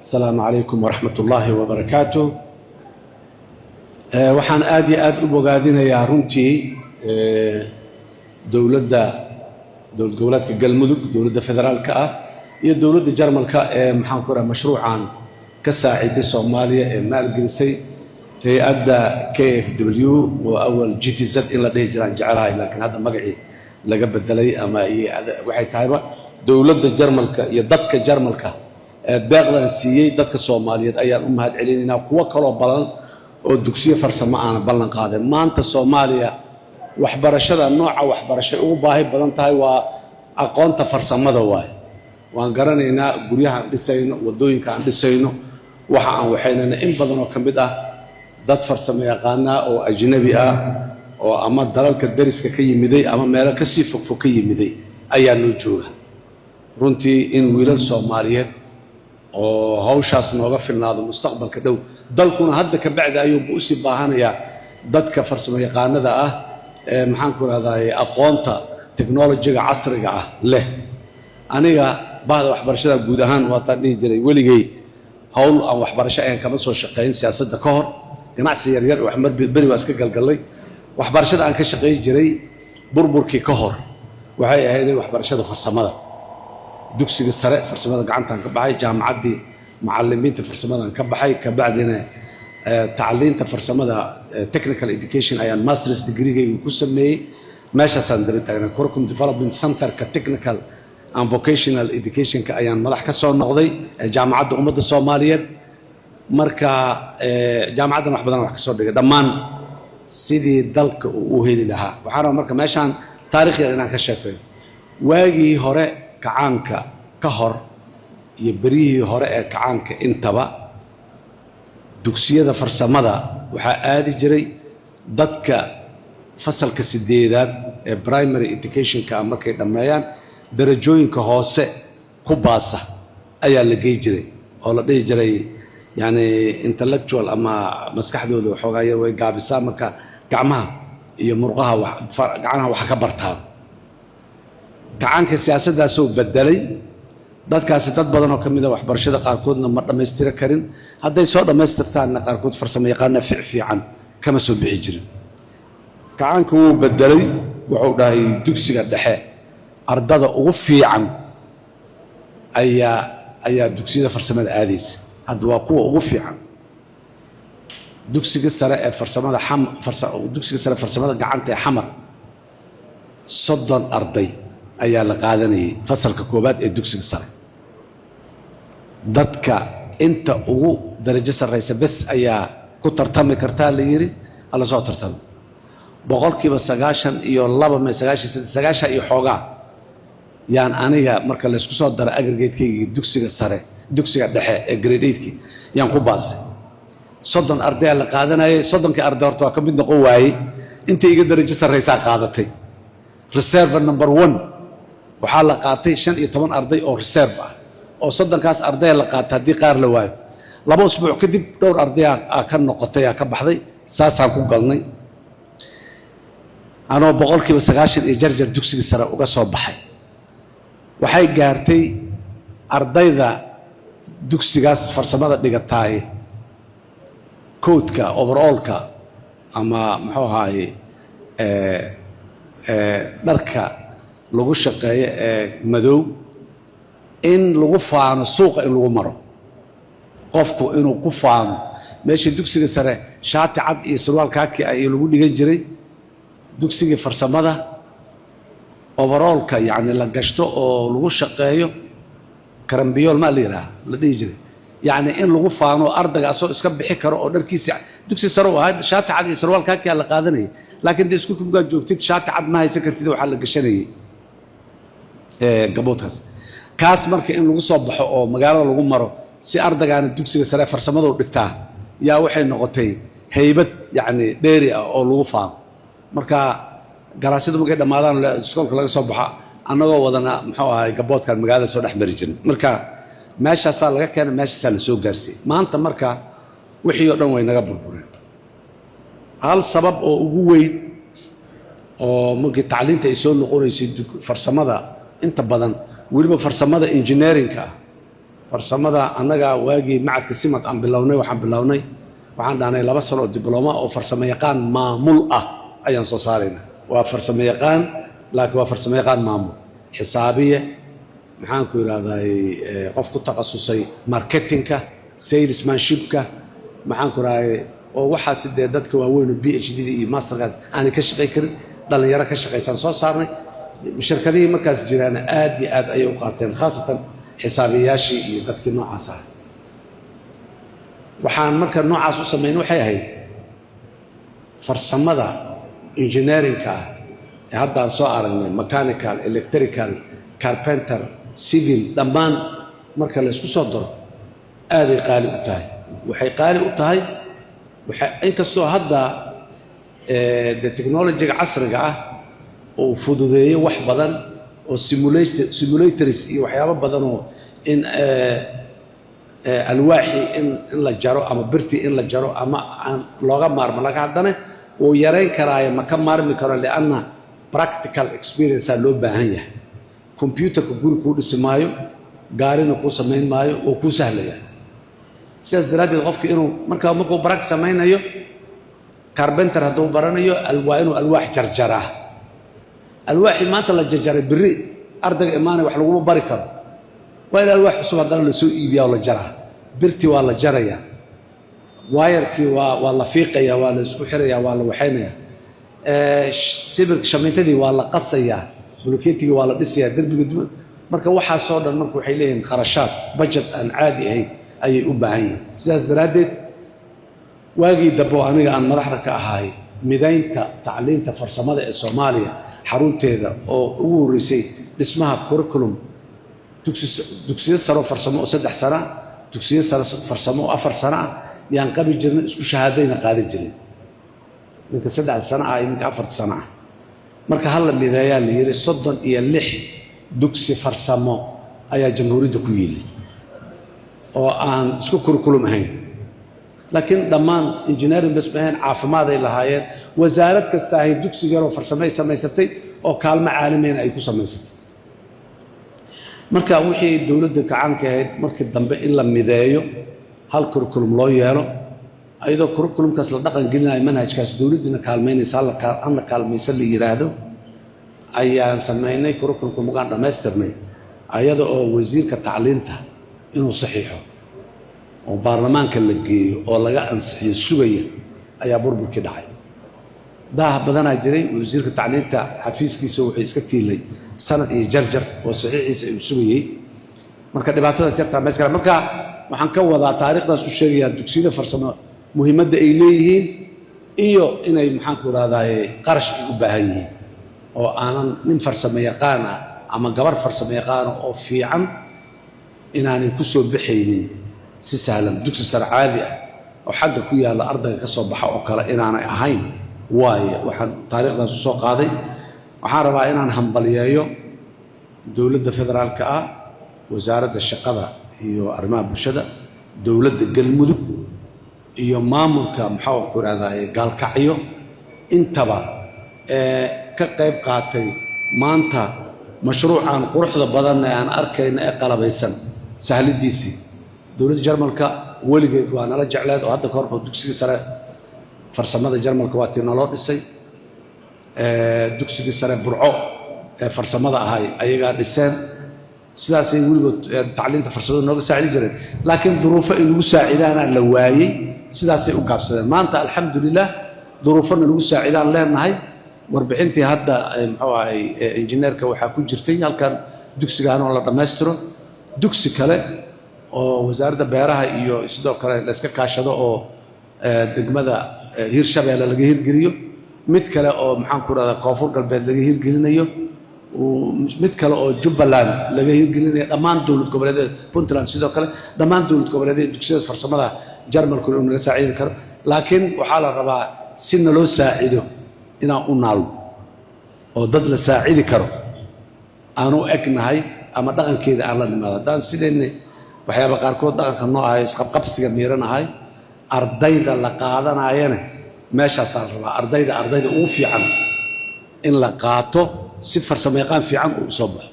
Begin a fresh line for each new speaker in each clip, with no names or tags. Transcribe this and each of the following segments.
Asalaamu calaykum waraxmat ullaahi wabarakaatu. Waxaan aad iyo aad u bogaadinayaa runtii dowladda dowlad goboleedka Galmudug, dowladda federaalka ah iyo dowladda Jarmalka ee, maxaan ku raha, mashruucan ka saaciday Soomaaliya ee maalgelisay hay-adda KfW, oo awal GTZ in la dhihi jiraan jecelahay, laakiin hadda magacii laga bedelay ama waxay tahayba. Dowladda Jarmalka iyo dadka Jarmalka ee deeqdan siiyey dadka Soomaaliyeed ayaan u mahad celinaynaa. Kuwo kaloo badan oo dugsiyo farsamo aana ballan qaadeen. Maanta Soomaaliya waxbarashada, nooca waxbarashay ugu baahi badan tahay waa aqoonta farsamada waaye. Waan garanaynaa, guryaha aan dhisayno, waddooyinka aan dhisayno, waxa aan waxaynana in badan oo ka mid ah dad farsamo yaqaanaa oo ajnabi ah oo ama dalalka dariska ka yimiday ama meelo kasii fogfog ka yimiday ayaa noo jooga. Runtii in wiilal Soomaaliyeed oo hawshaas nooga filnaado mustaqbalka dhow, dalkuna hadda ka bacdi ayuuba usii baahanayaa dadka farsamo yaqaanada ah ee, maxaan ku rahdaye, aqoonta technology-ga casriga ah leh. Aniga bahda waxbarashada guud ahaan waataan dhihi jiray, weligay howl aan waxbarasho ayaan kama soo shaqayn. Siyaasadda ka hor ganacsi yaryar wax mar beri waa iska galgallay. Waxbarashada aan ka shaqayn jiray burburkii ka hor waxay ahayd waxbarashada farsamada. Dugsiga sare farsamada gacantaan ka baxay, jaamacaddii macallimiinta farsamadan ka baxay, kabacdina tacliinta farsamada, technical education, ayaan masters degree-gayga ku sameeyey. Meeshaasaan daba taagnaa. Curriculum development centerka technical and vocational educationka ayaan madax ka soo noqday Jaamacadda Ummadda Soomaaliyeed. Marka jaamacaddan wax badan wax ka soo dhigay, dhammaan sidii dalka uu u heli lahaa. Waxaan rabaa marka meeshaan taarikh yar inaan ka sheekeeyo. Waagii hore, kacaanka ka hor iyo beryihii hore ee kacaanka intaba, dugsiyada farsamada waxaa aadi jiray dadka fasalka sideedaad ee primary educationka markay dhammeeyaan darajooyinka hoose ku baasa ayaa la gey jiray, oo la dhihi jiray yani intellectual ama maskaxdooda waxoogaa yar way gaabisaa, marka gacmaha iyo murqaha gacmaha wax ka bartaan. Kacaanka siyaasaddaasoo bedelay dadkaasi. Dad badan oo ka mid a waxbarashada qaarkoodna ma dhammaystiri karin. Hadday soo dhammaystirtaanna, qaarkood farsamo yaqaana fiican kama soo bixi jirin. Kacaanka wuu bedelay. Wuxuu dhahay dugsiga dhexe ardada ugu fiican ayaa dugsiyada farsamada aadaysa. Hadda waa kuwa ugu fiican. Dugsiga sare ee farsamada dugsiga sare farsamada gacanta ee Xamar, 30 arday ayaa la qaadanayay fasalka koowaad ee dugsiga sare. Dadka inta ugu darajo sarraysa bes ayaa ku tartami kartaa la yidhi. Hala soo tartamo. 92% me 93, 90 iyo xoogaa yaan aniga marka laysku soo daro aggregate-kayga dugsiga sare, dugsiga dhexe ee grade eight-kii yaan ku baasay. 30 ardayaa la qaadanayay. 30-kii arday horta waa ka mid noqon waayey. Inta iga darajo sarraysaa qaadatay. Reserve number one waxaa la qaatay 15 arday oo reserve ah, oo 30-kaas ardaya la qaatay haddii qaar la waayo. 2 usbuuc kadib dhowr ardayaa aa ka noqotay, aa ka baxday. Saasaan ku galnay, anoo 90% iyo jarjar dugsiga sare uga soo baxay. Waxay gaartay ardayda dugsigaas farsamada dhigataay coat-ka, overall-ka ama muxuu ahaaye, dharka lagu shaqeeyo ee madow, in lagu faano suuqa, in lagu maro, qofku inuu ku faano. Meeshii dugsiga sare shaati cad iyo surwaal kaaki ah iyo lagu dhigan jiray, dugsigii farsamada overall-ka yacni la gashto oo lagu shaqeeyo, karambiyool maa la yidhaha la dhihi jiray, yacni in lagu faano, ardayga asoo iska bixi karo oo dharkiisi dugsi sare u ahaa, shaati cad iyo surwaal kaakiyaa la qaadanayay. Laakiin dee iskuulka markaad joogtid shaati cad ma haysan kartid, waxaa la gashanayay gaboodkaas. Kaas marka in lagu soo baxo oo magaalada lagu maro si ardaygaana dugsiga sare farsamadu dhigtaa yaa waxay noqotay haybad yacni dheeri ah oo lagu faano. Marka galaasyadu markay dhammaadaan, iskoolka laga soo baxo, annagoo wadana, muxuu ahay, gaboodkan magaalada soo dhex mari jirin. Marka meeshaasaa laga keenay, meeshaasaa la soo gaarsiiyey. Maanta marka wixii oo dhan way naga burbureen. Hal sabab oo ugu weyn oo markii tacliinta ay soo noqonaysay farsamada inta badan, weliba farsamada engineering-ka ah. Farsamada annaga waagii macadka SIMAD aan bilownay, waxaan bilownay, waxaan dhahnay 2 sano oo diblooma oo farsamo yaqaan maamul ah ayaan soo saaraynaa. Waa farsamo yaqaan, laakiin waa farsamo yaqaan maamul, xisaabiye, maxaan ku idhahday, qof ku takhasusay marketingka, salesmanshipka, maxaan ku idhahday, oo waxaasi dee dadka waaweyn oo PhD iyo masterkaas aanay ka shaqay karin, dhallinyaro ka shaqaysaan soo saarnay. Shirkadihii markaas jiraana aad iyo aad ayay u qaateen, khaasatan xisaabiyayaashii iyo dadkii noocaas ah. Waxaan marka noocaas u samayn waxay ahayd farsamada engineeringka ah ee haddaan soo aragnay, mechanical, electrical, carpenter, civil, dhammaan marka la isku soo daro aaday qaali u tahay. Waxay qaali u tahay inkastoo hadda de technologyga casriga ah uu fududeeyo wax badan oo simulators iyo waxyaabo badan oo in alwaaxii in la jaro ama birtii in la jaro ama aan looga maarmo, laakiin haddana wuu yarayn karaayo, ma ka maarmi karo, lianna practical experience loo baahan yahay. Computerka guri kuu dhisi maayo, gaarina kuu samayn maayo, wuu kuu sahlaya. Sidaas daraaddeed qofka inuu marka markuu practice samaynayo, carpenter hadduu baranayo, waa inuu alwaax jarjaraa. Alwaaxii maanta la jarjaray berri ardayga imaanaya wax laguma bari karo. Waa in alwaax cusub haddana lasoo iibiyaa oo la jaraa. Birtii waa la jarayaa, waayarkii waa la fiiqayaa, waa la isku xirayaa, waa la waxaynayaa, sibir shamiintadii waa la qasayaa, bulkeetigii waa la dhisayaa, derbiga duma. Marka waxaasoo dhan marka waxay leeyihiin kharashaad, budget aan caadi ahayn ayay u baahan yihiin. Sidaas daraaddeed waagii dambe oo aniga aan madaxda ka ahaay midaynta tacliinta farsamada ee Soomaaliya, xarunteeda oo ugu horreysay dhismaha curriculum, dugsiyo saro farsamo oo 3 sana, dugsiyo sare farsamo oo 4 sano ah yaan qabi jirnay, isku shahaadayna qaadan jirin ninka 3da sano ah iyo ninka 4ta sano ah. Marka hala mideeyaa la yidhi. 36 dugsi farsamo ayaa jamhuuriyadda ku yiilay oo aan isku curriculum ahayn, laakiin dhammaan engineering bas ma ahayn, caafimaad ay lahaayeen. Wasaarad kasta ahay dugsi yaroo farsamay samaysatay oo kaalmo caalamiina ay ku samaysatay. Marka wixii dowladda gacanka ahayd markii dambe in la mideeyo, hal curriculum loo yeelo, ayadoo curriculumkaas la dhaqan gelinayo, manhajkaas dowladdiina kaalmaynaysa, hana kaalmaysa la yiraahdo, ayaan samaynay curriculumka. Mugaan dhammaystirnay, ayada oo wasiirka tacliinta inuu saxiixo oo baarlamaanka la geeyo oo laga ansixiyo sugaya, ayaa burburkii dhacay. Daah badanaa jiray. Wasiirka tacliinta xafiiskiisa wuxuu iska tiilay sanad iyo jarjar oo saxiixiisa uu sugayey. Marka dhibaatadaas yartaa mees kale. Marka waxaan ka wadaa, taariikhdaas u sheegayaa, dugsiyada farsamo muhiimadda ay leeyihiin iyo inay, maxaan ku rahdaye, qarash ay u baahan yihiin, oo aanan nin farsamo yaqaan ah ama gabar farsamo yaqaana oo fiican inaanay ku soo baxaynin si sahlan. Dugsi sare caadi ah oo xagga ku yaalla ardayga ka soo baxa oo kale inaanay ahayn waaye. Waxaan taariikhdaas u soo qaaday, waxaan rabaa inaan hambaliyeeyo dowladda federaalka ah, wasaaradda shaqada iyo arrimaha bulshada, dowladda Galmudug iyo maamulka, maxaa ku rahdaa, Gaalkacyo, intaba ee ka qayb qaatay maanta mashruucan quruxda badan ee aan arkayno ee qalabaysan sahlidiisii. Dowladda Jarmalka weligeed waa nala jecleed, oo hadda ka horba dugsigii sare farsamada Jarmalka waa tii naloo dhisay. Dugsigii sare Burco ee farsamada ahay ayagaa dhiseen. Sidaasay weligood tacliinta farsamada nooga saacidi jireen, laakiin duruufo ay nagu saacidaana la waayey, sidaasay u gaabsadeen. Maanta alxamdulilah duruufona nagu saacidaan leenahay. Warbixintii hadda, muxuu ahay, injineerka waxaa ku jirtay halkan dugsigaan oo la dhammaystiro, dugsi kale oo wasaaradda beeraha iyo sidoo kale la iska kaashado oo degmada Hirshabeelle laga hirgeliyo, mid kale oo, maxaan ku rahdaa, Koonfur Galbeed laga hirgelinayo, mid kale oo Jubbaland laga hirgelinayo, dhammaan dowlad goboleedyada, Puntland sidoo kale, dhammaan dowlad goboleedyada dugsiyada farsamada Jarmalkuna inuu naga saacidi karo. Laakiin waxaa la rabaa si naloo saacido inaan u naalno oo dad la saacidi karo aanu egnahay ama dhaqankeeda aan la nimaado. Haddaan sideenni waxyaaba qaarkood dhaqanka noo ahay, isqabqabsiga miiranahay, ardayda la qaadanayana meeshaasaa la rabaa ardayda ugu fiican in la qaato si farsamo yaqaan fiican uu soo baxo.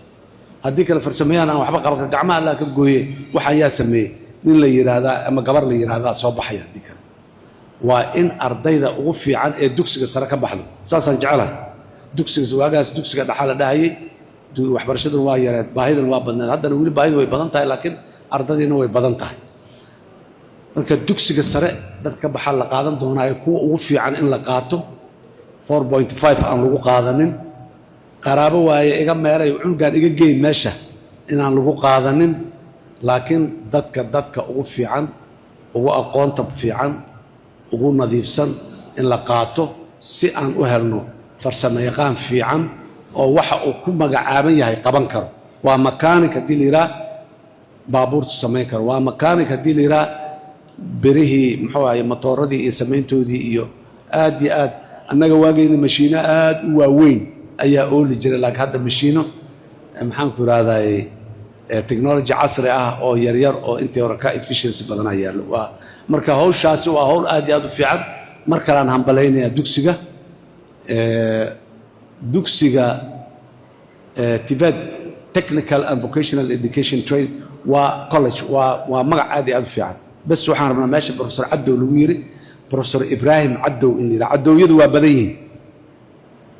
Haddii kale farsamayaan aan waxba qaban, gacmaha Allah ka gooye, waxaan yaa sameeyey nin la yidhaahdaa ama gabar la yidhaahdaa soo baxaya. Haddii kale waa in ardayda ugu fiican ee dugsiga sare ka baxdo. Saasaan jecelahay. Dugsiga waagaas dugsiga dhaxaa la dhahayay. Waxbarashaduna waa yareed, baahidana waa badneed. Haddana weli baahidu way badan tahay, laakiin ardadiina way badan tahay. Marka dugsiga sare dadka ka baxaa la qaadan doonaayo, kuwa ugu fiican in la qaato, 4.5 aan lagu qaadanin, qaraabo waaye iga meelay, cunugaan iga geey meesha inaan lagu qaadanin, laakiin dadka ugu fiican, ugu aqoonta fiican, ugu nadiifsan in la qaato, si aan u helno farsamo yaqaan fiican oo waxa uu ku magacaaban yahay qaban karo. Waa mechanic haddii la yidhaah, baabuurtu samayn karo. Waa mechanic haddii la yidhaah, birihii, muxuu ahaye, matooradii iyo samayntoodii iyo aad iyo aad. Annaga waageyna mashiino aad u waaweyn ayaa ooli jiray, laakiin hadda mashiino, maxaan ku idhahdaye, technology casri ah oo yaryar oo intii hore ka efficiency badan ayaa yaallo. Waa marka hawshaasi waa hawl aad iyo aad u fiican. Mar kalean hambalaynayaa dugsiga TVET, Technical and Vocational Education Training, waa college, waa magac aad iyo aad u fiican. Bes waxaan rabnaa meesha Professor Cadow lagu yiri, Professor Ibraahim Cadow in la yidhaha. Cadowyadu waa badan yihiin,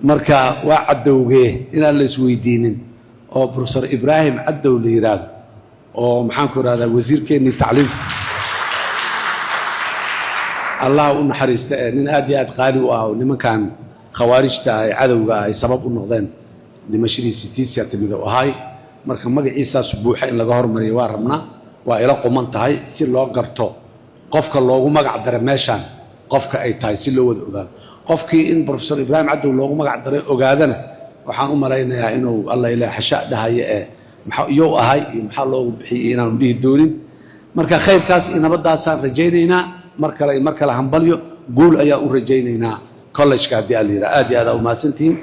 marka waa cadowgee inaan la isweydiinin, oo Professor Ibraahim Cadow la yidhaahdo, oo maxaan ku idhahdaa, wasiirkeennii tacliimta, Allah u naxariista, ee nin aad iyo aad qaali u ah oo nimankan khawaarijta ah ee cadowga ah ay sabab u noqdeen dhimashadiisii tiisia timid oo ahay. Marka magaciisaas buuxa in laga hormariyo waa rabnaa, waa ila quman tahay, si loo garto qofka loogu magac daray meeshaan, qofka ay tahay, si loo wada ogaado. Qofkii in Professor Ibraahim Cadow loogu magac daray ogaadana, waxaan u malaynayaa inuu alla ilaa xasha dhahaya ee maxaa iyou ahay iyo maxaa loogu bixiyey inaanu dhihi doonin. Marka khayrkaas iyo nabaddaasaan rajaynaynaa. Mar kale iyo mar kale hambalyo, guul ayaan u rajaynaynaa college-ka haddii alla yidhaha. Aad iyo aad aa u mahadsantihiin.